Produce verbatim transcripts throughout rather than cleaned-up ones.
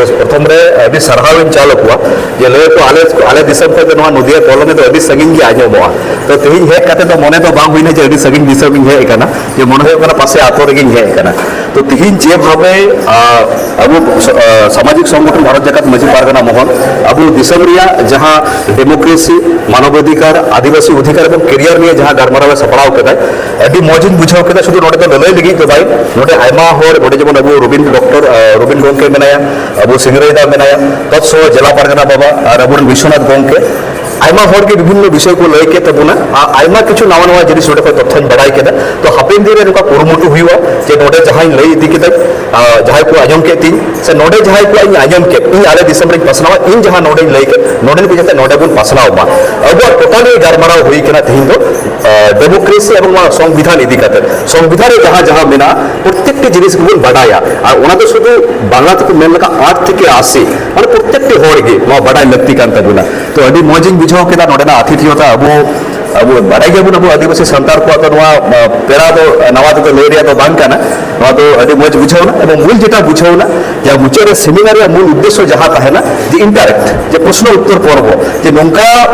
ᱯᱨᱚᱛᱷᱚᱢ ᱨᱮ ᱟᱹᱰᱤ ᱥᱟᱨᱦᱟᱣ ᱤᱧ ᱪᱟᱞ ᱟᱠᱚᱣᱟ ᱡᱮ ᱞᱟᱹᱭ ᱟᱠᱚ ᱟᱞᱮ, ᱟᱞᱮ ᱫᱤᱥᱚᱢ ᱠᱷᱚᱱ ᱫᱚ ᱱᱚᱣᱟ ᱱᱚᱫᱤᱭᱟ ᱠᱚᱞᱚᱱᱤ ᱫᱚ ᱟᱹᱰᱤ ᱥᱟᱺᱜᱤᱧ ᱜᱮ ᱟᱸᱡᱚᱢᱚᱜᱼᱟ᱾ ᱛᱚ ᱛᱮᱦᱮᱧ ᱦᱮᱡ ᱠᱟᱛᱮ ᱫᱚ ᱢᱚᱱᱮ ᱫᱚ ᱵᱟᱝ ᱦᱩᱭᱱᱟ ᱡᱮ ᱟᱹᱰᱤ ᱥᱟᱺᱜᱤᱧ ᱫᱤᱥᱚᱢ ᱤᱧ ᱦᱮᱡ ᱟᱠᱟᱱᱟ, ᱡᱮ ᱢᱚᱱᱮ ᱦᱩᱭᱩᱜ ᱠᱟᱱᱟ ᱯᱟᱥᱮ ᱟᱛᱳ ᱨᱮᱜᱮᱧ ᱦᱮᱡ ᱟᱠᱟᱱᱟ᱾ ᱛᱚ ᱛᱮᱦᱮᱧ ᱡᱮᱵᱷᱟᱵᱮ, ᱟ, ᱟᱵᱚ ᱥᱟ-, ᱟ, ᱥᱟᱢᱟᱡᱤᱠ ᱥᱚᱝᱜᱚᱴᱷᱚᱱ ᱵᱷᱟᱨᱚᱛ ᱡᱟᱠᱟᱛ ᱢᱟᱹᱡᱷᱤ ᱯᱟᱨᱜᱟᱱᱟ ᱢᱚᱦᱚᱞ ᱟᱵᱚ ᱫᱤᱥᱚᱢ ᱨᱮᱭᱟᱜ ᱡᱟᱦᱟᱸ ᱰᱮᱢᱳᱠᱨᱮᱥᱤ, ᱢᱟᱱᱚᱵᱟᱫᱷᱤᱠᱟᱨ, ᱟᱹᱫᱤᱵᱟᱹᱥᱤ ᱚᱫᱷᱤᱠᱟᱨ ᱮᱵᱚᱝ ᱠᱮᱨᱤᱭᱟᱨ ᱱᱤᱭᱮ ᱡᱟᱦᱟᱸ ᱜᱟᱞᱢᱟᱨᱟᱣ ᱮ ᱥᱟᱯᱲᱟᱣ ᱠᱮᱫᱟᱭ, ᱟᱹᱰᱤ ᱢᱚᱡᱽ ᱤᱧ ᱵᱩᱡᱷᱟᱹᱣ ᱠᱮᱫᱟ᱾ ᱥᱩᱫᱷᱩ ᱱᱚᱰᱮ ᱫᱚ ᱞᱟᱹᱞᱟᱹᱭ ᱞᱟᱹᱜᱤᱫ ᱫᱚ ᱵᱟᱭ, ᱱᱚᱰᱮ ᱟᱭᱢᱟ ᱦᱚᱲ, ᱱᱚᱰᱮ ᱡᱮᱢᱚᱱ ᱟᱵᱚ ᱨᱚᱵᱤᱱ, ᱰᱚᱠᱴᱚᱨ, ᱟ, ᱨᱚᱵᱤᱱ ᱜᱚᱢᱠᱮ ᱢᱮᱱᱟᱭᱟ, ᱟᱵᱚ ᱥᱤᱝᱨᱟᱹᱭ ᱫᱟ ᱢᱮᱱᱟᱭᱟ, ᱛᱚᱛᱥᱚ ᱡᱮᱞᱟ ᱯᱟᱨᱜᱟᱱᱟ ᱵᱟᱵᱟ ᱟᱨ ᱟᱵᱚᱨᱮᱱ ᱵᱤᱥᱣᱚᱱᱟᱛᱷ ᱜᱚᱢᱠᱮ, ᱟᱭᱢᱟ ᱦᱚᱲ ᱜᱮ ᱵᱤᱵᱷᱤᱱᱱᱚ ᱵᱤᱥᱚᱭ ᱠᱚ ᱞᱟᱹᱭ ᱠᱮᱫ ᱛᱟᱵᱚᱱᱟ᱾ ᱟ-, ᱟᱭᱢᱟ ᱠᱤᱪᱷᱩ ᱱᱟᱣᱟ ᱱᱟᱣᱟ ᱡᱤᱱᱤᱥ ᱱᱚᱰᱮ ᱠᱷᱚᱱ ᱛᱚᱛᱛᱷᱚᱧ ᱵᱟᱲᱟᱭ ᱠᱮᱫᱟ᱾ ᱛᱚ ᱦᱟᱯᱮᱱ ᱫᱤᱱ ᱨᱮ ᱱᱚᱝᱠᱟ ᱠᱩᱨᱩᱢᱩᱴᱩ ᱦᱩᱭᱩᱜᱼᱟ ᱡᱮ ᱱᱚᱰᱮ ᱡᱟᱦᱟᱸᱧ ᱞᱟᱹᱭ ᱤᱫᱤ ᱠᱮᱫᱟ, ᱟ, ᱡᱟᱦᱟᱸᱭ ᱠᱚ ᱟᱸᱡᱚᱢ ᱠᱮᱫ ᱛᱤᱧ, ᱥᱮ ᱱᱚᱰᱮ ᱡᱟᱦᱟᱸᱭ ᱠᱚᱣᱟᱜ ᱤᱧ ᱟᱸᱡᱚᱢ ᱠᱮᱫ, ᱤᱧ ᱟᱞᱮ ᱫᱤᱥᱚᱢ ᱨᱤᱧ ᱯᱟᱥᱱᱟᱣᱟ, ᱤᱧ ᱡᱟᱦᱟᱸ ᱱᱚᱰᱮᱧ ᱞᱟᱹᱭ ᱠᱮᱫ, ᱱᱚᱰᱮᱱ ᱠᱚ ᱡᱟᱛᱮ ᱱᱚᱰᱮ ᱵᱚᱱ ᱯᱟᱥᱱᱟᱣ ᱢᱟ᱾ ᱟᱵᱚᱣᱟᱜ ᱴᱳᱴᱟᱞᱤ ᱜᱟᱞᱢᱟᱨᱟᱣ ᱦᱩᱭ ᱠᱟᱱᱟ ᱛᱮᱦᱮᱧ ᱫᱚ, ᱟ, ᱰᱮᱢᱳᱠᱨᱮᱥᱤ ᱮᱵᱚᱝ ᱱᱚᱣᱟ ᱥᱚᱝᱵᱤᱫᱷᱟᱱ ᱤᱫᱤ ᱠᱟᱛᱮ᱾ ᱥᱚᱝᱵᱤᱫᱷᱟᱱ ᱨᱮ ᱡᱟᱦᱟᱸ ᱡᱟᱦᱟᱸ ᱢᱮᱱᱟᱜᱼᱟ, ᱯᱨᱚᱛᱛᱮᱠᱴᱤ ᱡᱤᱱᱤᱥ ᱜᱮᱵᱚᱱ ᱵᱟᱰᱟᱭᱟ᱾ ᱟᱨ ᱚᱱᱟ ᱫᱚ ᱥᱩᱫᱷᱩ ᱵᱟᱝᱞᱟ ᱛᱮᱠᱚ ᱢᱮᱱ ᱞᱮᱠᱟ ᱟᱴ ᱛᱷᱮᱠᱮ ᱟᱥᱤ, ᱢᱟᱱᱮ ᱯᱨᱚᱛᱛᱮᱠᱴᱤ ᱦᱚᱲ ᱜᱮ ᱱᱚᱣᱟ ᱵᱟᱰᱟᱭ ᱞᱟᱹᱠᱛᱤ ᱠᱟᱱ ᱛᱟᱵᱚᱱᱟ᱾ ᱛᱚ ᱟᱹᱰᱤ ᱢᱚᱡᱽ ᱤᱧ ᱵᱩᱡᱷᱟᱹᱣ ᱠᱮᱫᱟ ᱱᱚᱰᱮᱱᱟᱜ ᱟᱛᱤᱛᱷᱤᱭᱚᱛᱟ᱾ ᱟᱵᱚ, ᱟᱵᱚ ᱵᱟᱰᱟᱭ ᱜᱮᱭᱟᱵᱚᱱ, ᱟᱵᱚ ᱟᱹᱫᱤᱵᱟᱹᱥᱤ ᱥᱟᱱᱛᱟᱲ ᱠᱚᱣᱟᱜ ᱫᱚ ᱱᱚᱣᱟ, ᱟ, ᱯᱮᱲᱟ ᱫᱚ, ᱟ, ᱱᱟᱣᱟ ᱛᱮᱫᱚ ᱞᱟᱹᱭ ᱨᱮᱭᱟᱜ ᱫᱚ ᱵᱟᱝ ᱠᱟᱱᱟ᱾ ᱱᱚᱣᱟ ᱫᱚ ᱟᱹᱰᱤ ᱢᱚᱡᱽ ᱵᱩᱡᱷᱟᱹᱣ ᱮᱱᱟ᱾ ᱮᱵᱚᱝ ᱢᱩᱞ ᱡᱮᱴᱟ ᱵᱩᱡᱷᱟᱹᱣ ᱮᱱᱟ, ᱡᱟᱦᱟᱸ ᱢᱩᱪᱟᱹᱫ ᱨᱮ ᱥᱮᱢᱤᱱᱟᱨ ᱨᱮᱭᱟᱜ ᱢᱩᱞ ᱩᱫᱽᱫᱮᱥᱥᱚ ᱡᱟᱦᱟᱸ ᱛᱟᱦᱮᱱᱟ, ᱡᱮ ᱤᱱᱴᱟᱨᱮᱠᱴ, ᱡᱮ ᱯᱨᱚᱥᱱᱚ ᱩᱛᱛᱚᱨ ᱯᱚᱨᱵᱚ, ᱡᱮ ᱱᱚᱝᱠᱟ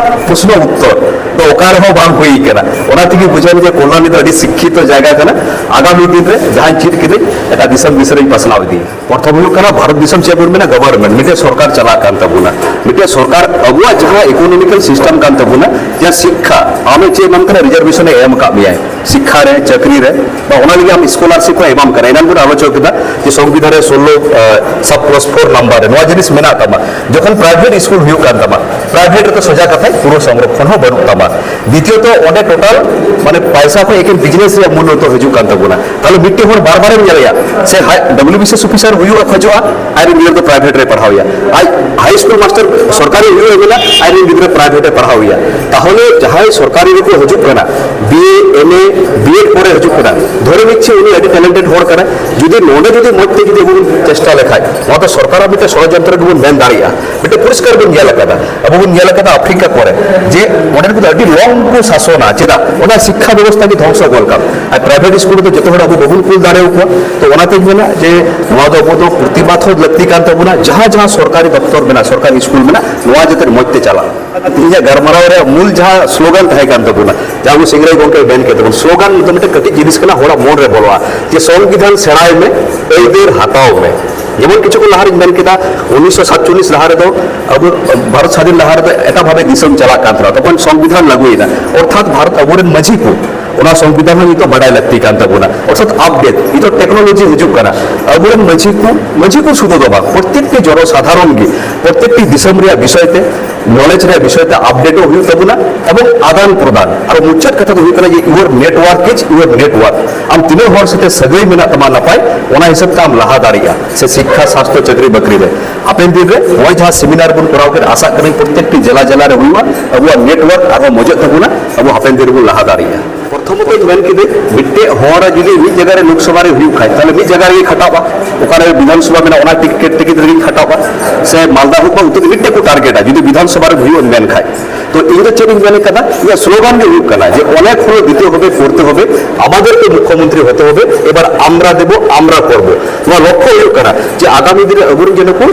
ᱯᱨᱚᱥᱱᱚ ᱩᱛᱛᱚᱨ ᱫᱚ ᱚᱠᱟ ᱨᱮᱦᱚᱸ ᱵᱟᱝ ᱦᱩᱭ ᱠᱟᱱᱟ᱾ ᱚᱱᱟ ᱛᱮᱜᱮ ᱵᱩᱡᱷᱟᱹᱣ ᱮᱱᱟ ᱡᱮ ᱠᱚᱞᱞᱟᱱᱤ ᱫᱚ ᱟᱹᱰᱤ ᱥᱤᱠᱠᱷᱤᱛᱚ ᱡᱟᱭᱜᱟ ᱠᱟᱱᱟ᱾ ᱟᱜᱟᱢᱤ ᱫᱤᱱ ᱨᱮ ᱡᱟᱦᱟᱸᱧ ᱪᱮᱫ ᱠᱮᱫᱟᱹᱧ, ᱮᱴᱟᱜ ᱫᱤᱥᱚᱢ ᱫᱤᱥᱚᱢ ᱨᱤᱧ ᱯᱟᱥᱱᱟᱣ ᱤᱫᱤᱭᱟ᱾ ᱯᱨᱚᱛᱷᱚᱢ ᱦᱩᱭᱩᱜ ᱠᱟᱱᱟ, ᱵᱷᱟᱨᱚᱛ ᱫᱤᱥᱚᱢ ᱪᱮᱫ ᱵᱚᱱ ᱢᱮᱱᱟ, ᱜᱚᱵᱷᱚᱨᱱᱢᱮᱱᱴ, ᱢᱤᱫᱴᱮᱡ ᱥᱚᱨᱠᱟᱨ ᱪᱟᱞᱟᱜ ᱠᱟᱱ ᱛᱟᱵᱚᱱᱟ᱾ ᱢᱤᱫᱴᱮᱡ ᱥᱚᱨᱠᱟᱨ, ᱟᱵᱚᱣᱟᱜ ᱡᱟᱦᱟᱸ ᱤᱠᱳᱱᱚᱢᱤᱠᱟᱞ ᱥᱤᱥᱴᱮᱢ ᱠᱟᱱ ᱛᱟᱵᱚᱱᱟ, ᱡᱟᱦᱟᱸ ᱥᱤᱠᱠᱷᱟ, ᱟᱢᱮ ᱪᱮᱫ ᱮᱢᱟᱢ ᱠᱟᱱᱟ, ᱨᱤᱡᱟᱨᱵᱷᱮᱥᱚᱱ ᱮ ᱮᱢ ᱟᱠᱟᱫ ᱢᱮᱭᱟᱭ ᱥᱤᱠᱠᱷᱟ ᱨᱮ, ᱪᱟᱹᱠᱨᱤ ᱨᱮ, ᱵᱟ ᱚᱱᱟ ᱞᱟᱹᱜᱤᱫ ᱟᱢ ᱥᱠᱚᱞᱟᱨᱥᱤᱯ ᱦᱚᱸ ᱮᱢᱟᱢ ᱠᱟᱱᱟ᱾ ᱮᱱᱟᱝ ᱵᱚᱱ ᱟᱞᱳᱪᱚᱱᱟ ᱠᱮᱫᱟ ᱡᱮ ᱥᱚᱝᱵᱤᱫᱷᱟᱱ ᱨᱮ ᱥᱳᱞᱞᱳ, ᱟᱸ, ᱥᱟᱵ ᱠᱞᱚᱡᱽ ᱯᱷᱳᱨ ᱱᱟᱢᱵᱟᱨ ᱨᱮ ᱱᱚᱣᱟ ᱡᱤᱱᱤᱥ ᱢᱮᱱᱟᱜ ᱛᱟᱢᱟ, ᱡᱚᱠᱷᱚᱱ ᱯᱨᱟᱭᱵᱷᱮᱴ ᱥᱠᱩᱞ ᱦᱩᱭᱩᱜ ᱠᱟᱱ ᱛᱟᱢᱟ, ᱯᱨᱟᱭᱵᱷᱮᱴ ᱨᱮᱫᱚ ᱥᱚᱡᱟ ᱠᱟᱛᱷᱟ ᱯᱩᱨᱟᱹ ᱥᱚᱝᱨᱚᱠᱷᱚᱱ ᱦᱚᱸ ᱵᱟᱹᱱᱩᱜ ᱛᱟᱢᱟ᱾ ᱫᱤᱛᱤᱭᱚᱛᱚ, ᱚᱸᱰᱮ ᱴᱳᱴᱟᱞ ᱢᱟᱱᱮ ᱯᱟᱭᱥᱟ ᱠᱷᱚᱱ ᱮᱠᱮᱱ ᱵᱤᱡᱽᱱᱮᱥ ᱨᱮᱭᱟᱜ ᱢᱩᱞ ᱱᱤᱛᱚᱜ ᱦᱤᱡᱩᱜ ᱠᱟᱱ ᱛᱟᱵᱚᱱᱟ᱾ ᱛᱟᱦᱞᱮ ᱢᱤᱫᱴᱮᱱ ᱦᱚᱲ ᱵᱟᱨ ᱵᱟᱨᱮᱢ ᱧᱮᱞᱮᱭᱟ, ᱥᱮ ᱦᱟᱭ, W B C S officer ᱦᱩᱭᱩᱜ ᱮ ᱠᱷᱚᱡᱚᱜᱼᱟ, ᱟᱡ ᱨᱮᱱ ᱜᱤᱫᱽᱨᱟᱹ ᱫᱚ ᱯᱨᱟᱭᱵᱷᱮᱴ ᱨᱮ ᱯᱟᱲᱦᱟᱣ ᱮᱭᱟ᱾ ᱟᱡ ᱦᱟᱭ ᱥᱠᱩᱞ ᱢᱟᱥᱴᱟᱨ ᱥᱚᱨᱠᱟᱨᱤ ᱦᱩᱭᱩᱜ ᱮ ᱢᱮᱱᱟ, ᱟᱡ ᱨᱮᱱ ᱜᱤᱫᱽᱨᱟᱹ ᱯᱨᱟᱭᱵᱷᱮᱴ ᱮ ᱯᱟᱲᱦᱟᱣ ᱮᱭᱟ᱾ ᱛᱟᱦᱚᱞᱮ ᱡᱟᱦᱟᱸᱭ ᱥᱚᱨᱠᱟᱨᱤ ᱨᱮᱠᱚ ᱦᱤᱡᱩᱜ ᱠᱟᱱᱟ, ᱵᱤ ᱮ, ᱮᱢ ᱮ, ᱵᱤ ᱮᱰ ᱯᱚᱨᱮ ᱦᱤᱡᱩᱜ ᱠᱟᱱᱟ, ᱫᱷᱚᱨᱮ ᱱᱤᱪᱪᱷᱮ ᱩᱱᱤ ᱟᱹᱰᱤ ᱴᱮᱞᱮᱱᱴᱮᱰ ᱦᱚᱲ ᱠᱟᱱᱟᱭ᱾ ᱡᱩᱫᱤ ᱱᱚᱰᱮ ᱡᱩᱫᱤ ᱢᱚᱡᱽ ᱛᱮ ᱡᱩᱫᱤ ᱟᱵᱚ ᱵᱚᱱ ᱪᱮᱥᱴᱟ ᱞᱮᱠᱷᱟᱡ, ᱱᱚᱣᱟ ᱫᱚ ᱥᱚᱨᱠᱟᱨᱟᱜ ᱢᱤᱫᱴᱮᱱ ᱥᱚᱲᱚᱡᱚᱱᱛᱨᱚ ᱜᱮᱵᱚᱱ ᱢᱮᱱ ᱫᱟᱲᱮᱭᱟᱜᱼᱟ᱾ ᱢᱤᱫᱴᱮᱱ ᱯᱚᱨᱤᱥᱠᱟᱨ ᱵᱚᱱ ᱧᱮᱞ ᱟᱠᱟᱫᱟ, ᱟᱵᱚ ᱵᱚᱱ ᱧᱮᱞ ᱟᱠᱟᱫᱟ ᱟᱯᱷᱨᱤᱠᱟ ᱠᱚᱨᱮ, ᱡᱮ ᱚᱸᱰᱮᱱ ᱠᱚᱫᱚ ᱟᱹᱰᱤ ᱞᱚᱝ ᱠᱚ ᱥᱟᱥᱚᱱᱟ᱾ ᱪᱮᱫᱟᱜ? ᱚᱱᱟ ᱥᱤᱠᱠᱷᱟ ᱵᱮᱵᱚᱥᱛᱷᱟ ᱜᱮ ᱫᱷᱚᱝᱥᱚ ᱜᱚᱫ ᱠᱟᱜ᱾ ᱟᱨ ᱯᱨᱟᱭᱵᱷᱮᱴ ᱥᱠᱩᱞ ᱨᱮᱫᱚ ᱡᱚᱛᱚ ᱦᱚᱲ ᱟᱵᱚ ᱵᱟᱵᱚᱱ ᱠᱩᱞ ᱫᱟᱲᱮᱭᱟᱠᱚᱣᱟ᱾ ᱛᱚ ᱚᱱᱟᱛᱮᱧ ᱢᱮᱱᱟ ᱡᱮ ᱱᱚᱣᱟ ᱫᱚ ᱟᱵᱚ ᱫᱚ ᱯᱨᱚᱛᱤᱵᱟᱫ ᱦᱚᱸ ᱞᱟᱹᱠᱛᱤ ᱠᱟᱱ ᱛᱟᱵᱚᱱᱟ, ᱡᱟᱦᱟᱸ ᱡᱟᱦᱟᱸ ᱥᱚᱨᱠᱟᱨᱤ ᱫᱚᱯᱛᱚᱨ ᱢᱮᱱᱟᱜᱼᱟ, ᱥᱚᱨᱠᱟᱨᱤ ᱥᱠᱩᱞ ᱢᱮᱱᱟᱜᱼᱟ, ᱱᱚᱣᱟ ᱡᱟᱛᱮ ᱢᱚᱡᱽ ᱛᱮ ᱪᱟᱞᱟᱜ᱾ ᱤᱧᱟᱹᱜ ᱜᱟᱞᱢᱟᱨᱟᱣ ᱨᱮᱭᱟᱜ ᱢᱩᱞ ᱡᱟᱦᱟᱸ ᱥᱞᱳᱜᱟᱱ ᱛᱟᱦᱮᱸ ᱠᱟᱱ ᱛᱟᱵᱚᱱᱟ, ᱡᱟᱦᱟᱸ ᱟᱵᱚ ᱥᱤᱝᱨᱟᱭ ᱜᱚᱢᱠᱮ ᱢᱮᱱ ᱠᱮᱫ ᱛᱟᱵᱚᱱ, ᱥᱞᱳᱜᱟᱱ ᱫᱚ ᱢᱤᱫᱴᱮᱱ ᱠᱟᱹᱴᱤᱡ ᱡᱤᱱᱤᱥ ᱠᱟᱱᱟ, ᱦᱚᱲᱟᱜ ᱢᱚᱱ ᱨᱮ ᱵᱚᱞᱚᱜᱼᱟ ᱡᱮ ᱥᱚᱝᱵᱤᱫᱷᱟᱱ ᱥᱮᱬᱟᱭ ᱢᱮ, ᱟᱹᱭᱫᱟᱹᱨ ᱦᱟᱛᱟᱣ ᱢᱮ᱾ ᱡᱮᱢᱚᱱ ᱠᱤᱪᱷᱩ ᱠᱷᱚᱱ ᱞᱟᱦᱟ ᱨᱤᱧ ᱢᱮᱱ ᱠᱮᱫᱟ, ᱩᱱᱤᱥᱥᱚ ᱥᱟᱛᱪᱚᱞᱞᱤᱥ ᱞᱟᱦᱟ ᱨᱮᱫᱚ ᱟᱵᱚ ᱵᱷᱟᱨᱚᱛ ᱥᱟᱫᱷᱤᱱ ᱞᱟᱦᱟ ᱨᱮᱫᱚ ᱮᱴᱟᱜ ᱵᱷᱟᱵᱮ ᱫᱤᱥᱚᱢ ᱪᱟᱞᱟᱜ ᱠᱟᱱ ᱛᱟᱦᱮᱱᱟ, ᱛᱚᱠᱷᱚᱱ ᱥᱚᱝᱵᱤᱫᱷᱟᱱ ᱞᱟᱹᱜᱩᱭᱮᱱᱟ, ᱚᱨᱛᱷᱟᱛ ᱵᱷᱟᱨᱚᱛ ᱟᱵᱚᱨᱮᱱ ᱢᱟᱹᱡᱷᱤ ᱠᱚ ᱚᱱᱟ ᱥᱚᱝᱵᱤᱫᱷᱟᱱ ᱦᱚᱸ ᱱᱤᱛᱚᱜ ᱵᱟᱰᱟᱭ ᱞᱟᱹᱠᱛᱤ ᱠᱟᱱ ᱛᱟᱵᱚᱱᱟ᱾ ᱚᱨᱛᱷᱟᱛ ᱟᱯᱰᱮᱴ, ᱱᱤᱛᱚᱜ ᱴᱮᱠᱱᱳᱞᱚᱡᱤ ᱦᱤᱡᱩᱜ ᱠᱟᱱᱟ᱾ ᱟᱵᱚᱨᱮᱱ ᱢᱟᱹᱡᱷᱤ ᱠᱚ, ᱢᱟᱹᱡᱷᱤ ᱠᱚ ᱥᱩᱫᱷᱩ ᱫᱚ ᱵᱟᱝ, ᱯᱨᱚᱛᱮᱠᱴᱤ ᱡᱚᱱᱚ ᱥᱟᱫᱷᱟᱨᱚᱱ ᱜᱮ ᱯᱨᱚᱛᱮᱠᱴᱤ ᱫᱤᱥᱚᱢ ᱨᱮᱭᱟᱜ ᱵᱤᱥᱚᱭ ᱛᱮ, ᱱᱚᱞᱮᱡᱽ ᱨᱮᱭᱟᱜ ᱵᱤᱥᱚᱭ ᱛᱮ ᱟᱯᱰᱮᱴᱚᱜ ᱦᱩᱭᱩᱜ ᱛᱟᱵᱚᱱᱟ ᱮᱵᱚᱝ ᱟᱫᱟᱱ ᱯᱨᱚᱫᱟᱱ᱾ ᱟᱨ ᱢᱩᱪᱟᱹᱫ ᱠᱟᱛᱷᱟ ᱫᱚ ᱦᱩᱭᱩᱜ ᱠᱟᱱᱟ ᱡᱮ your network is your net worth᱾ ᱟᱢ ᱛᱤᱱᱟᱹᱜ ᱦᱚᱲ ᱥᱟᱛᱮ ᱥᱟᱹᱜᱟᱹᱭ ᱢᱮᱱᱟᱜ ᱛᱟᱢᱟ ᱱᱟᱯᱟᱭ, ᱚᱱᱟ ᱦᱤᱥᱟᱹᱵ ᱛᱮ ᱟᱢ ᱞᱟᱦᱟ ᱫᱟᱲᱮᱭᱟᱜᱼᱟ, ᱥᱮ ᱥᱤᱠᱠᱷᱟ, ᱥᱟᱥᱛᱷᱚ, ᱪᱟᱹᱠᱨᱤ ᱵᱟᱹᱠᱨᱤ ᱨᱮ᱾ ᱦᱟᱯᱮᱱ ᱫᱤᱱ ᱨᱮ ᱱᱚᱜᱼᱚᱭ ᱡᱟᱦᱟᱸ ᱥᱮᱢᱤᱱᱟᱨ ᱵᱚᱱ ᱠᱚᱨᱟᱣ ᱠᱮᱫ, ᱟᱥᱟᱜ ᱠᱟᱹᱱᱟᱹᱧ ᱯᱨᱚᱛᱮᱠᱴᱤ ᱡᱮᱞᱟ ᱡᱮᱞᱟ ᱨᱮ ᱦᱩᱭᱩᱜᱼᱟ, ᱟᱵᱚᱣᱟᱜ ᱱᱮᱴᱣᱟᱨᱠ ᱟᱨᱦᱚᱸ ᱢᱚᱡᱚᱜ ᱛᱟᱵᱚᱱᱟ, ᱟᱵᱚ ᱦᱟᱯᱮᱱ ᱫᱤᱱ ᱨᱮᱵᱚᱱ ᱞᱟᱦᱟ ᱫᱟᱲᱮᱭᱟᱜᱼᱟ᱾ ᱯᱨᱚᱛᱷᱚᱢᱚᱛᱚᱧ ᱢᱮᱱ ᱠᱮᱫᱟᱹᱧ, ᱢᱤᱫᱴᱮᱡ ᱦᱚᱲ ᱡᱩᱫᱤ ᱢᱤᱫ ᱡᱟᱭᱜᱟ ᱨᱮ ᱞᱳᱠᱥᱚᱵᱷᱟ ᱨᱮ ᱦᱩᱭᱩᱜ ᱠᱷᱟᱡ, ᱛᱟᱦᱞᱮ ᱢᱤᱫ ᱡᱟᱭᱜᱟ ᱨᱮᱜᱮ ᱠᱷᱟᱴᱟᱜᱼᱟ᱾ ᱚᱠᱟᱨᱮ ᱵᱤᱫᱷᱟᱱ ᱥᱚᱵᱷᱟ ᱢᱮᱱᱟᱜᱼᱟ, ᱚᱱᱟ ᱴᱤᱠᱤᱴ, ᱴᱤᱠᱤᱴ ᱨᱮᱜᱮ ᱠᱷᱟᱴᱟᱜᱼᱟ᱾ ᱥᱮ ᱢᱟᱞᱫᱟ ᱦᱩᱭᱩᱜ ᱠᱷᱟᱡ, ᱩᱱᱠᱩ ᱫᱚ ᱢᱤᱫᱴᱮᱡ ᱠᱚ ᱴᱟᱨᱜᱮᱴᱟ, ᱡᱩᱫᱤ ᱵᱤᱫᱷᱟᱱ ᱥᱚᱵᱷᱟ ᱨᱮ ᱦᱩᱭᱩᱜ ᱢᱮᱱ ᱠᱷᱟᱡ᱾ ᱛᱚ ᱤᱧ ᱫᱚ ᱪᱮᱫ ᱤᱧ ᱢᱮᱱ ᱠᱟᱫᱟ, ᱤᱧᱟᱹᱜ ᱥᱞᱳᱜᱟᱱ ᱜᱮ ᱦᱩᱭᱩᱜ ᱠᱟᱱᱟ ᱡᱮ অনেক হলো দিতে হবে, করতে হবে, আমাদেরকে মুখ্যমন্ত্রী হতে হবে, এবার আমরা দেব, আমরা করব। ᱱᱚᱣᱟ ᱞᱚᱠᱠᱷᱚ ᱦᱩᱭᱩᱜ ᱠᱟᱱᱟ ᱡᱮ ᱟᱜᱟᱢᱤ ᱫᱤᱱ ᱨᱮ ᱟᱵᱚᱨᱮᱱ ᱡᱮᱱᱚ ᱠᱚ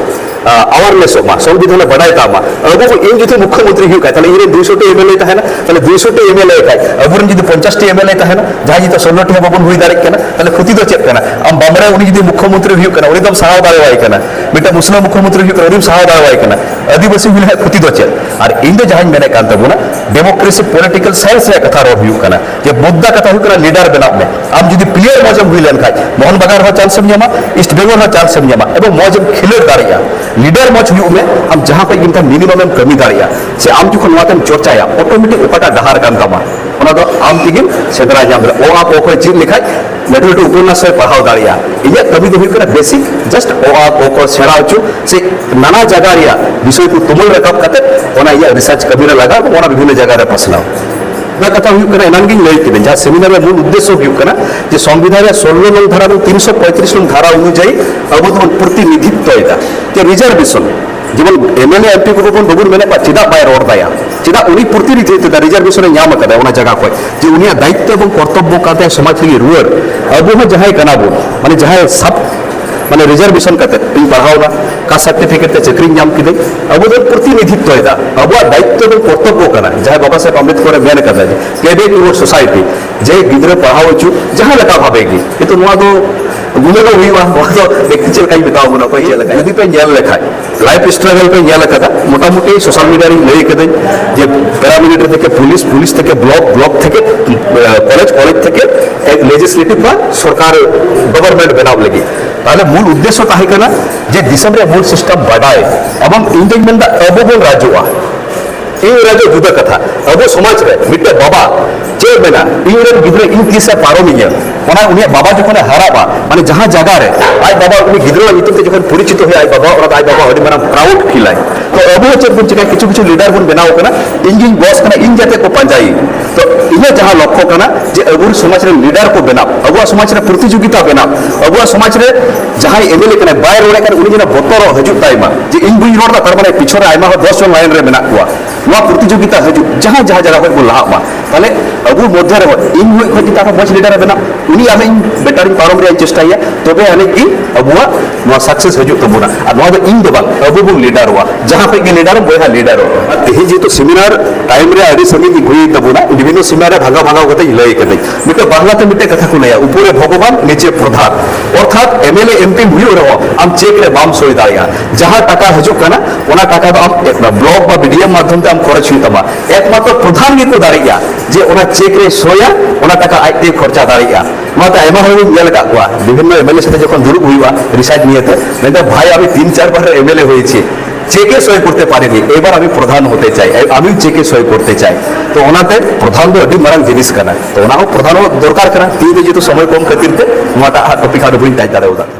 ᱟᱣᱟᱨᱱᱮᱥᱚᱜ ᱢᱟ, ᱥᱚᱝᱵᱤᱫᱷᱟᱱ ᱮ ᱵᱟᱰᱟᱭ ᱛᱟᱢᱟ᱾ ᱟᱵᱚ ᱠᱚ, ᱤᱧ ᱡᱩᱫᱤ ᱢᱩᱠᱷᱭᱚᱢᱚᱱᱛᱨᱤ ᱦᱩᱭᱩᱜ ᱠᱷᱟᱡ, ᱛᱟᱦᱞᱮ ᱤᱧ ᱨᱮᱱ ᱫᱩᱭᱥᱚ ᱴᱤ ᱮᱢ ᱮᱞ ᱮ ᱛᱟᱦᱮᱱᱟ, ᱛᱟᱦᱞᱮ ᱫᱩᱭᱥᱚ ᱴᱤ ᱮᱢ ᱮᱞ ᱮ ᱠᱷᱟᱡ, ᱟᱵᱚᱨᱮᱱ ᱡᱩᱫᱤ ᱯᱚᱧᱪᱟᱥ ᱴᱤ ᱮᱢ ᱮᱞ ᱮ ᱛᱟᱦᱮᱱᱟ, ᱡᱟᱦᱟᱸᱭ ᱡᱩᱫᱤ ᱥᱳᱞᱞᱳ ᱴᱤ ᱦᱚᱸ ᱵᱟᱵᱚᱱ ᱦᱩᱭ ᱫᱟᱲᱮᱭᱟᱜ ᱠᱟᱱᱟ, ᱛᱟᱦᱞᱮ ᱠᱷᱚᱛᱤ ᱫᱚ ᱪᱮᱫ ᱠᱟᱱᱟ? ᱟᱢ ᱵᱟᱢᱲᱮ ᱩᱱᱤ ᱡᱩᱫᱤ ᱢᱩᱠᱷᱭᱚᱢᱚᱱᱛᱨᱤ ᱦᱩᱭᱩᱜ ᱠᱟᱱᱟ, ᱩᱱᱤ ᱫᱚᱢ ᱥᱟᱦᱟᱣ ᱫᱟᱲᱮᱣᱟᱭ ᱠᱟᱱᱟ, ᱢᱤᱫᱴᱟᱝ ᱢᱩᱥᱞᱟᱹ ᱢᱩᱠᱷᱭᱚᱢᱚᱱᱛᱨᱤ ᱦᱩᱭᱩᱜ ᱠᱟᱱᱟ, ᱩᱱᱤᱢ ᱥᱟᱦᱟᱣ ᱫᱟᱲᱮᱣᱟᱭ ᱠᱟᱱᱟ, ᱟᱹᱫᱤᱵᱟᱹᱥᱤ ᱦᱩᱭ ᱞᱮᱠᱷᱟᱡ ᱠᱷᱚᱛᱤ ᱫᱚ ᱪᱮᱫ? ᱟᱨ ᱤᱧ ᱫᱚ ᱡᱟᱦᱟᱸᱧ ᱢᱮᱱᱮᱫ ᱠᱟᱱ ᱛᱟᱵᱚᱱᱟ, ᱰᱮᱢᱳᱠᱨᱮᱥᱤ ᱯᱚᱞᱤᱴᱤᱠᱟᱞ ᱥᱟᱭᱮᱱᱥ ᱨᱮᱭᱟᱜ ᱠᱟᱛᱷᱟ ᱨᱚᱲ ᱦᱩᱭᱩᱜ ᱠᱟᱱᱟ, ᱡᱮ ᱢᱩᱫᱽᱫᱟ ᱠᱟᱛᱷᱟ ᱦᱩᱭᱩᱜ ᱠᱟᱱᱟ ᱞᱤᱰᱟᱨ ᱵᱮᱱᱟᱜ ᱢᱮ᱾ ᱟᱢ ᱡᱩᱫᱤ ᱯᱞᱮᱭᱟᱨ ᱢᱚᱡᱽ ᱮᱢ ᱦᱩᱭ ᱞᱮᱱᱠᱷᱟᱡ, ᱢᱳᱦᱚᱱ ᱵᱟᱜᱟᱱ ᱨᱮᱦᱚᱸ ᱪᱟᱱᱥ ᱮᱢ ᱧᱟᱢᱟ, ᱤᱥᱴ ᱵᱮᱝᱜᱚᱞ ᱨᱮᱦᱚᱸ ᱪᱟᱱᱥ ᱮᱢ ᱧᱟᱢᱟ, ᱮᱵᱚᱝ ᱢᱚᱡᱽ ᱮᱢ ᱠᱷᱮᱞᱳᱰ ᱫᱟᱲᱮᱭᱟᱜᱼᱟ᱾ ᱞᱤᱰᱟᱨ ᱢᱚᱡᱽ ᱦᱩᱭᱩᱜ ᱢᱮ, ᱟᱢ ᱡᱟᱦᱟᱸ ᱠᱷᱚᱡ ᱜᱮ ᱢᱤᱱᱤᱢᱟᱢ ᱮᱢ ᱠᱟᱹᱢᱤ ᱫᱟᱲᱮᱭᱟᱜᱼᱟ᱾ ᱥᱮ ᱟᱢ ᱡᱚᱠᱷᱚᱱ ᱱᱚᱣᱟ ᱛᱮᱢ ᱪᱚᱨᱪᱟᱭᱟ, ᱚᱴᱳᱢᱮᱴᱤᱠ ᱚᱠᱟᱴᱟᱜ ᱰᱟᱦᱟᱨ ᱠᱟᱱ ᱛᱟᱢᱟ, ᱚᱱᱟ ᱫᱚ ᱟᱢ ᱛᱮᱜᱮᱢ ᱥᱮᱸᱫᱽᱨᱟ ᱧᱟᱢ ᱫᱟᱲᱮᱭᱟᱜᱼᱟ᱾ ᱚ, ᱟ, ᱠᱚ, ᱠᱷᱚᱡ ᱪᱮᱫ ᱞᱮᱠᱷᱟᱡ ᱞᱟᱹᱴᱩ ᱞᱟᱹᱴᱩ ᱩᱯᱚᱱᱱᱟᱥ ᱦᱚᱸᱭ ᱯᱟᱲᱦᱟᱣ ᱫᱟᱲᱮᱭᱟᱜᱼᱟ᱾ ᱤᱧᱟᱹᱜ ᱠᱟᱹᱢᱤ ᱫᱚ ᱦᱩᱭᱩᱜ ᱠᱟᱱᱟ ᱵᱮᱥᱤᱠ, ᱡᱟᱥᱴ ᱚ, ᱟ, ᱠᱚ, ᱠᱚ ᱥᱮᱬᱟ ᱦᱚᱪᱚ, ᱥᱮ ᱱᱟᱱᱟ ᱡᱟᱭᱜᱟ ᱨᱮᱭᱟᱜ ᱵᱤᱥᱚᱭ ᱠᱚ ᱛᱩᱢᱟᱹᱞ ᱨᱟᱠᱟᱵ ᱠᱟᱛᱮ ᱚᱱᱟ ᱤᱧᱟᱹᱜ ᱨᱤᱥᱟᱨᱪ ᱠᱟᱹᱢᱤ ᱨᱮ ᱞᱟᱜᱟᱣ ᱮᱵᱚᱝ ᱚᱱᱟ ᱵᱤᱵᱷᱤᱱᱱᱚ ᱡᱟᱭᱜᱟ ᱨᱮ ᱯᱟᱥᱱᱟᱣ᱾ ᱚᱱᱟ ᱠᱟᱛᱷᱟ ᱦᱩᱭᱩᱜ ᱠᱟᱱᱟ, ᱮᱱᱟᱝ ᱜᱤᱧ ᱞᱟᱹᱭ ᱠᱮᱫᱟ, ᱡᱟᱦᱟᱸ ᱥᱮᱢᱤᱱᱟᱨ ᱨᱮᱭᱟᱜ ᱢᱩᱞ ᱩᱫᱽᱫᱮᱥᱥᱚ ᱦᱩᱭᱩᱜ ᱠᱟᱱᱟ ᱡᱮ ᱥᱚᱝᱵᱤᱫᱷᱟᱱ ᱨᱮᱭᱟᱜ ᱥᱳᱞᱞᱳ ᱱᱚᱝ ᱫᱷᱟᱨᱟ ᱮᱵᱚᱝ ᱛᱤᱱᱥᱚ ᱯᱚᱸᱭᱛᱨᱤᱥ ᱱᱚᱝ ᱫᱷᱟᱨᱟ ᱚᱱᱩᱡᱟᱭᱤ ᱟᱵᱚ ᱫᱚᱵᱚᱱ ᱯᱨᱚᱛᱤᱱᱤᱫᱷᱤᱛᱛᱚᱭᱮᱫᱟ ᱡᱮ ᱨᱤᱡᱟᱨᱵᱷᱮᱥᱚᱱ, ᱡᱮᱢᱚᱱ ᱮᱢᱮᱞᱮ ᱮᱢᱯᱤ ᱠᱚ ᱵᱚᱱ ᱵᱟᱵᱚᱱ ᱢᱮᱱᱮᱫ ᱠᱚᱣᱟ, ᱪᱮᱫᱟᱜ ᱵᱟᱭ ᱨᱚᱲ ᱫᱟᱭᱟ? ᱪᱮᱫᱟᱜ ᱩᱱᱤ ᱯᱨᱚᱛᱤᱱᱤᱫᱷᱤᱛᱣ ᱫᱟ, ᱨᱤᱡᱟᱨᱵᱷᱮᱥᱚᱱ ᱮ ᱧᱟᱢ ᱟᱠᱟᱫᱟ ᱚᱱᱟ ᱡᱟᱭᱜᱟ ᱠᱷᱚᱱ, ᱡᱮ ᱩᱱᱤᱭᱟᱜ ᱫᱟᱭᱤᱛᱛᱚ ᱮᱵᱚᱝ ᱠᱚᱨᱛᱚᱵᱵᱚ ᱠᱟᱱ ᱛᱟᱭᱟ ᱥᱚᱢᱟᱡᱽ ᱞᱟᱹᱜᱤᱫ ᱨᱩᱣᱟᱹᱲ? ᱟᱵᱚ ᱦᱚᱸ ᱡᱟᱦᱟᱸᱭ ᱠᱟᱱᱟ ᱵᱚᱱ, ᱢᱟᱱᱮ ᱡᱟᱦᱟᱸᱭ ᱥᱟᱵ ᱢᱟᱱᱮ ᱨᱤᱡᱟᱨᱵᱷᱮᱥᱚᱱ ᱠᱟᱛᱮ ᱤᱧ ᱯᱟᱲᱦᱟᱣ ᱮᱱᱟ, ᱠᱟᱥᱴ ᱥᱟᱨᱴᱤᱯᱷᱤᱠᱮᱴ ᱛᱮ ᱪᱟᱹᱠᱨᱤᱧ ᱧᱟᱢ ᱠᱤᱫᱟᱹᱧ, ᱟᱵᱚ ᱫᱚ ᱯᱨᱚᱛᱤᱱᱤᱫᱷᱤᱛᱣ ᱮᱫᱟ᱾ ᱟᱵᱚᱣᱟᱜ ᱫᱟᱭᱤᱛᱛᱚ ᱮᱵᱚᱝ ᱠᱚᱨᱛᱚᱵᱵᱚ ᱠᱟᱱᱟ, ᱡᱟᱦᱟᱸᱭ ᱵᱟᱵᱟ ᱥᱟᱦᱮᱵᱽ ᱟᱢᱵᱮᱫᱠᱚᱨ ᱮ ᱢᱮᱱ ᱠᱟᱫᱟ, ᱡᱮ ᱠᱮ ᱵᱮᱠ ᱴᱩᱣᱟᱨᱰ ᱥᱳᱥᱟᱭᱴᱤ, ᱡᱮ ᱜᱤᱫᱽᱨᱟᱹ ᱯᱟᱲᱦᱟᱣ ᱦᱚᱪᱚ ᱡᱟᱦᱟᱸ ᱞᱮᱠᱟ ᱵᱷᱟᱵᱮ ᱜᱮ, ᱠᱤᱱᱛᱩ ᱱᱚᱣᱟ ᱫᱚ ᱜᱩᱱᱟᱹᱱᱚᱜ ᱦᱩᱭᱩᱜᱼᱟ᱾ ᱱᱚᱣᱟ ᱫᱚ ᱵᱮᱠᱛᱤ ᱪᱮᱫ ᱞᱮᱠᱟᱧ ᱢᱮᱛᱟᱣ ᱵᱚᱱᱟ, ᱚᱠᱚᱭ ᱪᱮᱫ ᱞᱮᱠᱟ᱾ ᱡᱩᱫᱤ ᱯᱮ ᱧᱮᱞ ᱞᱮᱠᱷᱟᱡ, ᱞᱟᱭᱤᱯᱷ ᱥᱴᱨᱟᱜᱚᱞ ᱯᱮ ᱧᱮᱞ ᱟᱠᱟᱫᱟ, ᱢᱚᱴᱟᱢᱩᱴᱤ ᱥᱳᱥᱟᱞ ᱢᱤᱰᱤᱭᱟ ᱨᱤᱧ ᱞᱟᱹᱭ ᱠᱟᱹᱫᱟᱹᱧ ᱡᱮ ᱯᱮᱨᱟᱢᱤᱞᱤᱴᱟᱨᱤ ᱛᱷᱮᱠᱮ ᱯᱩᱞᱤᱥ, ᱯᱩᱞᱤᱥ ᱛᱷᱮᱠᱮ ᱵᱞᱚᱠ, ᱵᱞᱚᱠ ᱛᱷᱮᱠᱮ ᱠᱚᱞᱮᱡᱽ, ᱠᱚᱞᱮᱡᱽ ᱛᱷᱮᱠᱮ ᱞᱮᱡᱤᱥᱞᱮᱴᱤᱵᱷ ᱵᱟ ᱥᱚᱨᱠᱟᱨ ᱜᱚᱵᱷᱚᱨᱱᱢᱮᱱᱴ ᱵᱮᱱᱟᱣ ᱞᱟᱹᱜᱤᱫ᱾ ᱛᱟᱦᱞᱮ ᱢᱩᱞ ᱩᱫᱽᱫᱮᱥᱥᱚ ᱛᱟᱦᱮᱸ ᱠᱟᱱᱟ ᱡᱮ ᱫᱤᱥᱚᱢ ᱨᱮᱭᱟᱜ ᱢᱩᱞ ᱥᱤᱥᱴᱮᱢ ᱵᱟᱰᱟᱭ, ᱮᱵᱚᱝ ᱤᱧ ᱫᱚᱧ ᱢᱮᱱᱫᱟ ᱟᱵᱚ ᱵᱚᱱ ᱨᱟᱡᱚᱜᱼᱟ᱾ ᱤᱧ ᱨᱟᱡᱚ ᱡᱩᱫᱟᱹ ᱠᱟᱛᱷᱟ, ᱟᱵᱚ ᱥᱚᱢᱟᱡᱽ ᱨᱮ ᱢᱤᱫᱴᱮᱡ ᱵᱟᱵᱟ ᱪᱮᱫ ᱢᱮᱱᱟ, ᱤᱧ ᱨᱮᱱ ᱜᱤᱫᱽᱨᱟᱹ ᱤᱧ ᱛᱤᱥᱮ ᱯᱟᱨᱚᱢᱤᱧᱟ, ᱚᱱᱟ ᱩᱱᱤᱭᱟᱜ ᱵᱟᱵᱟ ᱡᱚᱠᱷᱚᱱᱮ ᱦᱟᱨᱟᱜᱼᱟ, ᱢᱟᱱᱮ ᱡᱟᱦᱟᱸ ᱡᱟᱭᱜᱟ ᱨᱮ ᱟᱡ ᱵᱟᱵᱟ ᱩᱱᱤ ᱜᱤᱫᱽᱨᱟᱹ ᱧᱩᱛᱩᱢ ᱛᱮ ᱡᱚᱠᱷᱚᱱ ᱯᱚᱨᱤᱪᱤᱛᱚ ᱦᱩᱭᱩᱜᱼᱟ ᱟᱡ ᱵᱟᱵᱟ, ᱚᱱᱟ ᱫᱚ ᱟᱡ ᱵᱟᱵᱟ ᱟᱹᱰᱤ ᱢᱟᱨᱟᱝ ᱯᱨᱟᱩᱰ ᱯᱷᱤᱞᱟᱭ᱾ ᱛᱚ ᱟᱵᱚ ᱦᱚᱸ ᱪᱮᱫ ᱵᱚᱱ ᱪᱤᱠᱟᱹᱭᱟ, ᱠᱤᱪᱷᱩ ᱠᱤᱪᱷᱩ ᱞᱤᱰᱟᱨ ᱵᱚᱱ ᱵᱮᱱᱟᱣ ᱠᱟᱱᱟ, ᱤᱧ ᱜᱤᱧ ᱵᱚᱥ ᱠᱟᱱᱟ, ᱤᱧ ᱡᱟᱛᱮ ᱠᱚ ᱯᱟᱸᱡᱟᱭᱤᱧ᱾ ᱛᱚ ᱤᱧᱟᱹᱜ ᱡᱟᱦᱟᱸ ᱞᱚᱠᱠᱷᱚ ᱠᱟᱱᱟ ᱡᱮ ᱟᱵᱚ ᱥᱚᱢᱟᱡᱽ ᱨᱮ ᱞᱤᱰᱟᱨ ᱠᱚ ᱵᱮᱱᱟᱣ, ᱟᱵᱚᱣᱟᱜ ᱥᱚᱢᱟᱡᱽ ᱨᱮ ᱯᱨᱚᱛᱤᱡᱳᱜᱤᱛᱟ ᱵᱮᱱᱟᱣ, ᱟᱵᱚᱣᱟᱜ ᱥᱚᱢᱟᱡᱽ ᱨᱮ ᱡᱟᱦᱟᱸᱭ ᱮᱢᱮᱞᱮ ᱠᱟᱱᱟᱭ ᱵᱟᱭ ᱨᱚᱲᱮᱫ ᱠᱟᱱ ᱩᱱᱤ ᱡᱮᱱᱚ ᱵᱚᱛᱚᱨᱚᱜ ᱦᱤᱡᱩᱜ ᱛᱟᱭ ᱢᱟ ᱡᱮ ᱤᱧ ᱵᱟᱹᱧ ᱨᱚᱲ ᱮᱫᱟ, ᱛᱟᱨ ᱢᱟᱱᱮ ᱯᱤᱪᱷᱚᱱ ᱨᱮ ᱟᱭᱢᱟ ᱦᱚᱲ ᱫᱚᱥ ᱡᱚᱱ ᱞᱟᱭᱤᱱ ᱨᱮ ᱢᱮᱱᱟᱜ ᱠᱚᱣᱟ᱾ ᱱᱚᱣᱟ ᱯᱨᱚᱛᱤᱡᱳᱜᱤᱛᱟ ᱦᱤᱡᱩᱜ, ᱡᱟᱦᱟᱸ ᱡᱟᱦᱟᱸ ᱡᱟᱭᱜᱟ ᱠᱷᱚᱱ ᱵᱚᱱ ᱞᱟᱦᱟᱜ ᱢᱟ, ᱛᱟᱦᱞᱮ ᱟᱵᱚ ᱢᱚᱫᱽᱫᱷᱮ ᱨᱮᱦᱚᱸ ᱤᱧ ᱢᱤᱫ ᱠᱷᱚᱱ ᱡᱩᱫᱤ ᱟᱨᱦᱚᱸ ᱢᱚᱡᱽ ᱞᱤᱰᱟᱨ ᱮ ᱵᱮᱱᱟᱜ, ᱩᱱᱤ ᱟᱢ ᱤᱧ ᱵᱮᱴᱟᱨᱤᱧ ᱯᱟᱨᱚᱢ ᱨᱮᱭᱟᱜ ᱤᱧ ᱪᱮᱥᱴᱟᱭᱟ, ᱛᱚᱵᱮ ᱟᱹᱱᱤᱡ ᱜᱮ ᱟᱵᱚᱣᱟᱜ ᱱᱚᱣᱟ ᱥᱟᱠᱥᱮᱥ ᱦᱤᱡᱩᱜ ᱛᱟᱵᱚᱱᱟ᱾ ᱟᱨ ᱱᱚᱣᱟ ᱫᱚ ᱤᱧ ᱫᱚ ᱵᱟᱝ, ᱟᱵᱚ ᱵᱚᱱ ᱞᱤᱰᱟᱨᱚᱜᱼᱟ᱾ ᱡᱟᱦᱟᱸ ᱠᱷᱚᱱ ᱜᱮ ᱞᱤᱰᱟᱨᱚᱜ ᱵᱚᱭᱦᱟ ᱞᱤᱰᱟᱨᱚᱜ᱾ ᱟᱨ ᱛᱮᱦᱮᱧ ᱡᱮᱦᱮᱛᱩ ᱥᱮᱢᱤᱱᱟᱨ ᱴᱟᱭᱤᱢ ᱨᱮ ᱟᱹᱰᱤ ᱥᱟᱺᱜᱤᱧ ᱜᱮ ᱦᱩᱭᱮᱱ ᱛᱟᱵᱚᱱᱟ, ᱵᱤᱵᱷᱤᱱᱱᱚ ᱥᱮᱢᱤᱱᱟᱨ ᱨᱮ ᱵᱷᱟᱜᱟᱣ ᱵᱷᱟᱜᱟᱣ ᱠᱟᱛᱮ ᱤᱧ ᱞᱟᱹᱭ ᱠᱟᱫᱟᱹᱧ᱾ ᱢᱤᱫᱴᱮᱱ ᱵᱟᱝᱞᱟ ᱛᱮ ᱢᱤᱫᱴᱮᱱ ᱠᱟᱛᱷᱟ ᱠᱚ ᱞᱟᱹᱭᱟ, "ᱩᱯᱚᱨᱮ ᱵᱷᱚᱜᱚᱵᱟᱱ, ᱱᱤᱪᱮ ᱯᱨᱚᱫᱷᱟᱱ", ᱚᱨᱛᱷᱟᱛ ᱮᱢᱮᱞᱮ ᱮᱢᱯᱤᱢ ᱦᱩᱭᱩᱜ ᱨᱮᱦᱚᱸ ᱟᱢ ᱪᱮᱠ ᱨᱮ ᱵᱟᱢ ᱥᱳᱭ ᱫᱟᱲᱮᱭᱟᱜᱼᱟ᱾ ᱡᱟᱦᱟᱸ ᱴᱟᱠᱟ ᱦᱤᱡᱩᱜ ᱠᱟᱱᱟ ᱚᱱᱟ ᱴᱟᱠᱟ ᱫᱚ ᱟᱢ ᱵᱞᱚᱠ ᱵᱟ ᱵᱤᱰᱤᱮᱢ ᱢᱟᱫᱽᱫᱷᱚᱢ ᱛᱮ ᱟᱢ ᱠᱷᱚᱨᱚᱪ ᱦᱩᱭᱩᱜ ᱛᱟᱢᱟ᱾ ᱮᱠᱢᱟᱛᱨᱚ ᱯᱨᱚᱫᱷᱟᱱ ᱜᱮᱠᱚ ᱫᱟᱲᱮᱭᱟᱜᱼᱟ ᱡᱮ ᱚᱱᱟ ᱪᱮᱠ ᱨᱮ ᱥᱳᱭᱟ, ᱚᱱᱟ ᱴᱟᱠᱟ ᱟᱡ ᱛᱮ ᱠᱷᱚᱨᱪᱟ ᱫᱟᱲᱮᱭᱟᱜᱼᱟ᱾ ᱱᱚᱣᱟᱛᱮ ᱟᱭᱢᱟ ᱦᱚᱲ ᱵᱚᱱ ᱧᱮᱞ ᱟᱠᱟᱫ ᱠᱚᱣᱟ, ᱵᱤᱵᱷᱤᱱᱱᱚ ᱮᱢᱮᱞᱮ ᱥᱟᱛᱮ ᱡᱚᱠᱷᱚᱱ ᱫᱩᱲᱩᱵ ᱦᱩᱭᱩᱜᱼᱟ ᱨᱤᱥᱟᱨᱪ ᱱᱤᱭᱮᱛᱮ, ᱢᱮᱱᱫᱟ, "ᱵᱷᱟᱭ, ᱟᱢᱤ ᱛᱤᱱ ᱪᱟᱨ ᱵᱟᱨ ᱮᱢᱮᱞᱮ ᱦᱚᱭᱮᱪᱷᱤ, চেকে সই করতে পারিনি, এবার আমি প্রধান হতে চাই, আমি চেকে সই করতে চাই।" তো ᱚᱱᱟᱛᱮ ᱯᱨᱚᱫᱷᱟᱱ ᱫᱚ ᱟᱹᱰᱤ ᱢᱟᱨᱟᱝ ᱡᱤᱱᱤᱥ ᱠᱟᱱᱟ᱾ ᱛᱚ ᱚᱱᱟ ᱦᱚᱸ ᱯᱨᱚᱫᱷᱟᱱ ᱦᱚᱸ ᱫᱚᱨᱠᱟᱨ ᱠᱟᱱᱟ᱾ ᱛᱮᱦᱮᱧ ᱫᱚ ᱡᱮᱦᱮᱛᱩ ᱥᱚᱢᱚᱭ ᱠᱚᱢ ᱠᱷᱟᱹᱛᱤᱨ ᱛᱮ ᱱᱚᱣᱟᱴᱟᱜ ᱦᱟᱸᱜ ᱴᱚᱯᱤᱠ ᱟᱨ ᱵᱟᱹᱧ ᱴᱟᱪ ᱫᱟᱲᱮᱭᱟᱫᱟ᱾